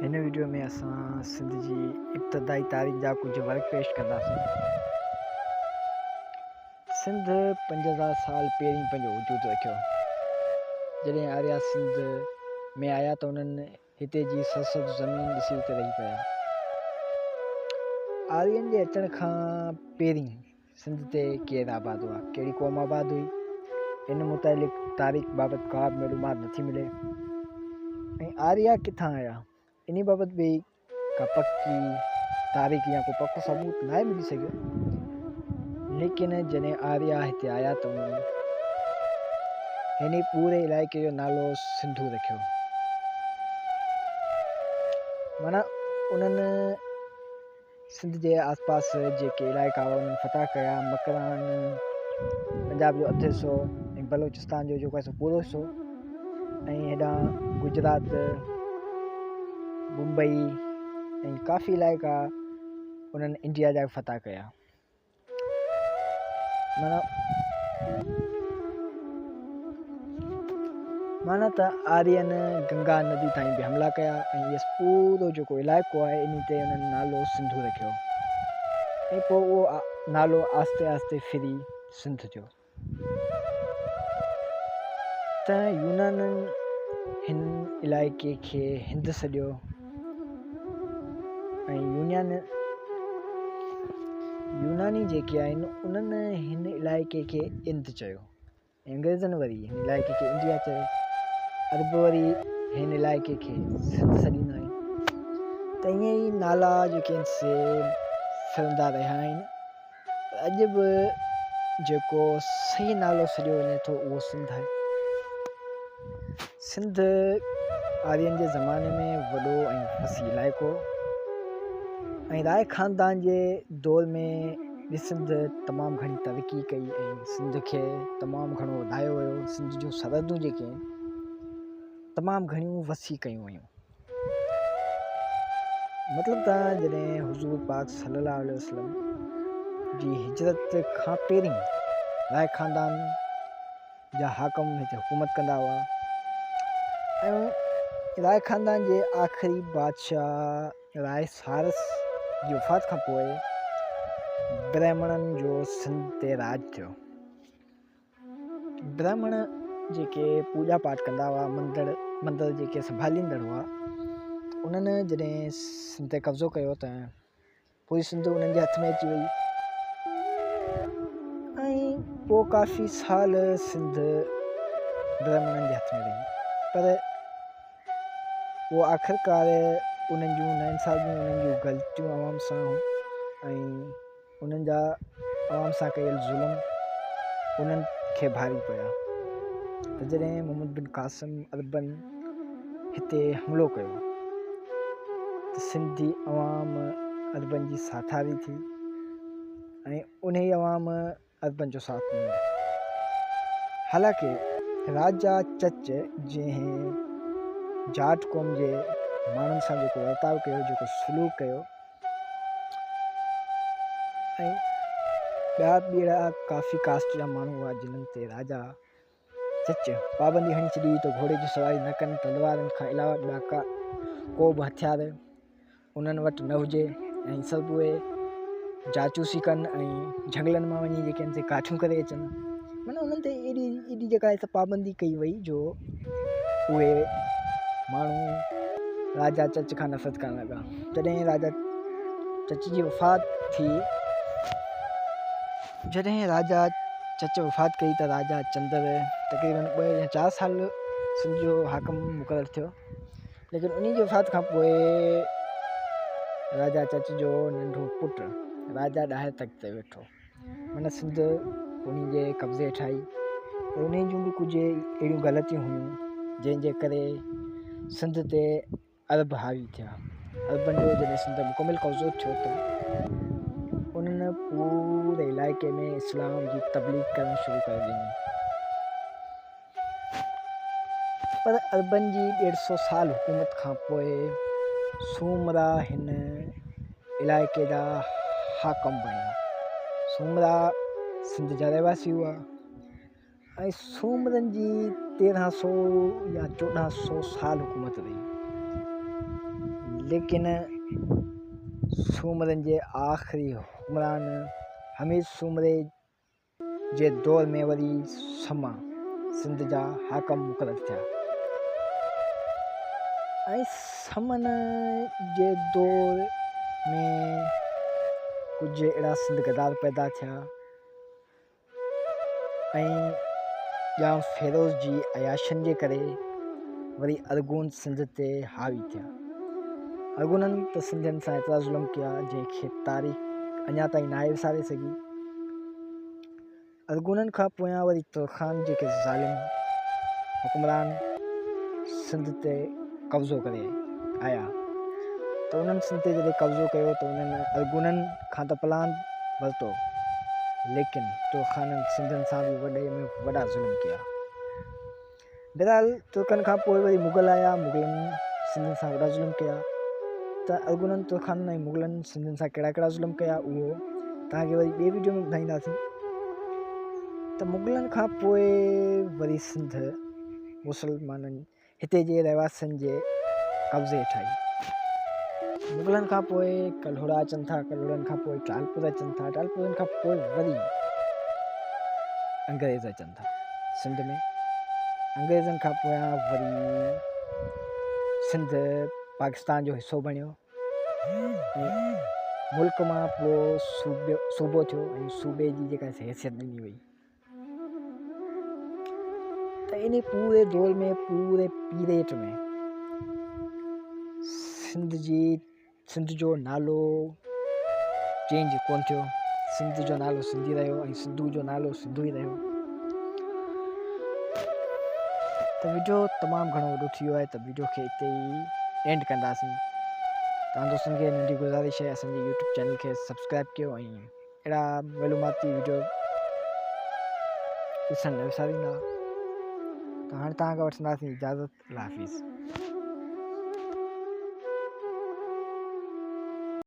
هن وڊيو ۾ اسان سنڌ جي ابتدائي تاريخ جا ڪجهه ورق پيش ڪنداسين. سنڌ 5000 سال پهرين پنهنجو وجود رکيو. جڏهن آريا سنڌ ۾ آيا ته انهن هتي جي سرسبز زمين ڏسي هتي رهي پيا. آرين جي اچڻ کان پهرين سنڌ تي ڪير آباد هئا، ڪهڙي قوم آباد هئي، ان متعلق تاريخ بابت ڪا به معلومات نٿي ملي ۽ آريا ڪٿان آيا، انهي بابت به ڪا پڪي تاريخ يا ڪو پڪو ثبوت ناهي ملي سگهيو. ليڪن جڏهن آريا هتي آيا ته انهن هن پوري علائقي جو نالو سنڌو رکيو. معنيٰ انهن سنڌ جي آس پاس جيڪي علائقا هئا انهن فتح ڪيا، مڪران، پنجاب جو اڌ حصو ۽ بلوچستان جو جيڪو آهي سو پورو حصو ۽ هيڏانهن گجرات، ممبئي ۽ ڪافي علائقا انهن انڊيا جا به فتح ڪيا. معنيٰ ته آرين گنگا ندي تائين به حملا ڪيا ۽ اهو پورو جيڪو علائقو آهي انهي تي انهن نالو سنڌو رکيو ۽ پوء اهو نالو آهستي آهستي ڦري سنڌ ٿيو. ته يونانين هن علائقي کي هند سڏيو ۽ يوناني جيڪي آهن انهن هن علائقي کي اند چيو ۽ انگريزن وري هن علائقي کي انڊيا چيو. عرب وري هن علائقي کي سنڌ سڏيندا آهن. ته ائين ئي نالا جيڪي آهن سي ڦرندا رهيا آهن. اڄ به جيڪو صحيح نالو سڏيو وڃي ٿو اهو سنڌ آهي. سنڌ آرين جي زماني ۾ وڏو ۽ وسيع علائقو هو ۽ راء خاندان جي دور ۾ به سنڌ تمام گهڻي ترقي ڪئي ۽ سنڌ کي تمام گهڻو وڌايو ويو. سنڌ جون سرحدون جيڪي آهن تمام گهڻيون وسيع ڪيون ويون. مطلب ته جڏهن حضور پاڪ صلي الله عليه وسلم جي هجرت کان پهرين راء خاندان جا حاڪم هتي حڪومت ڪندا هئا ۽ راء خاندان جي آخري بادشاهه راء سارس جي وفات کان پوء برهمڻن جو سنڌ تي راڄ ٿيو. برهمڻ جيڪي پوڄا پاٺ ڪندا هئا، مندر مندر جيڪي سنڀاليندڙ هئا، انهن جڏهن سنڌ تي قبضو ڪيو ته پوري سنڌ انهن جي هٿ ۾ اچي وئي ۽ پوء ڪافي سال سنڌ برهمڻن جي هٿ ۾ رهي پر پوء آخرڪار انهن جون ناانصافيون انهن جون غلطيون عوام سان ۽ انهن جا عوام سان ڪيل ظلم انهن کي ڀاري پيا ته جڏهن محمد بن قاسم عربن هتي حملو ڪيو ته سنڌي عوام عربن جي ساٿاري ٿي ۽ انهي عوام عربن جو ساٿ ڏنو. حالانڪه راجا چچ جنهن جاٽ قوم جي ماڻهن سان جيڪو ورتاء ڪيو، جيڪو سلوڪ ڪيو ۽ ٻيا به اهڙا ڪافي ڪاسٽ جا ماڻهو هئا جنھن تي راجا چچ پابندي هڻي ڇڏي هئي ته گهوڙي جي سواري نه ڪن، تلوارن کان علاوه ٻيا ڪو به هٿيار انهن وٽ نه هجي ۽ سڀ اهي جاچوسي ڪن ۽ جهنگلن مان وڃي جيڪي آهن سي ڪاٺيون ڪري اچن معنيٰ انهن تي ايڏي ايڏي جيڪا آهي سا پابندي ڪئي وئي جو اهي ماڻهو راجا چچ کان نفرت ڪرڻ لڳا جڏهن راجا چچ جي وفات ٿي جڏهن راجا چچ وفات ڪئي ته راجا چندر تقريبن ٻه يا چار سال سنڌ جو حاڪم مقرر ٿيو ليڪن انهي جي وفات کان پوء راجا چچ جو ننڍو پٽ راجا ڏاهر تخت تي ويٺو. معنيٰ سنڌ انهي جي قبضي هيٺ آئي پر انهي جون به ڪجهه اهڙيون غلطيون هيون جنهن جي ڪري سنڌ تي عرب حاوي ٿيا. عربن جو جڏهن سنڌ تي مڪمل قبضو ٿيو ته انهن پوري علائقي ۾ اسلام جي تبليغ ڪرڻ شروع ڪري ڏني. پر عربن جي ڏيڍ سو سال حڪومت کان پوء سومرا هن علائقي جا حاڪم بڻيا. سومرا سنڌ جا رهواسي هئا ۽ سومرن جي 1300 يا 1400 سال حڪومت رهي. ليڪن سومرن جي آخري حڪمران حميد سومري جي دور ۾ وري سما سنڌ جا حاڪم مقرر ٿيا ۽ سمن جي دور ۾ ڪجهه اهڙا سنڌ غدار پيدا ٿيا ۽ ڄام فيروز جي عياشين جي ڪري وري ارغون سنڌ تي حاوي ٿيا. ارغونن ته سنڌين سان ايترا ظلم ڪيا جنهن کي تاريخ اڃا تائين ناهي وساري سگهي. ارغونن کان پويان وري ترخان جيڪي ظالم حڪمران سنڌ تي قبضو ڪري آيا ته انهن سنڌ تي جڏهن قبضو ڪيو ته انهن ارغونن کان ته پلاند ورتو ليڪن ترخانن سنڌين سان به وڏي ۾ وڏا ظلم ڪيا. بهرحال ترڪن کان پوء وري مغل آيا، مغلن سنڌين سان وڏا ظلم ڪيا ته ارغونن، ترخانن ۽ مغلن سنڌين سان ڪهڙا ڪهڙا ظلم ڪيا اهو توهان کي وري ٻي ويڊيو ۾ ٻڌائينداسين ته مغلن کان پوء وري سنڌ مسلمانن هتي جي رهواسين جي قبضي هيٺ آئي. مغلن کان پوء ڪلهوڙا اچن ٿا، ڪلهوڙن کان پوء ٽالپر اچن ٿا، ٽالپرن کان پوء وري انگريز اچن ٿا سنڌ ۾. انگريزن کان پويان وري سنڌ پاڪستان جو حصو بڻيو ۽ ملڪ مان پوء صوبو ٿيو ۽ صوبي جي جيڪا حيثيت ڏني وئي. ته انهي پوري دور ۾ پوري پيريڊ ۾ سنڌ جي سنڌ جو نالو چينج ڪونه ٿيو سنڌ جو نالو سنڌي رهيو ۽ سنڌو جو نالو سنڌو ئي رهيو ته ويڊيو تمام گهڻو وڏو ٿي ويو آهي ته ويڊيو کي اتي ئي اينڊ ڪنداسين توهان دوستن کي ننڍي گذارش آهي اسان جي يوٽيوب چينل کي سبسڪرائب ڪيو ۽ اهڙا معلوماتي وڊيو ڏسڻ نه وساريندا ته هاڻي توهان کان وٺنداسين اجازت الله حافظ.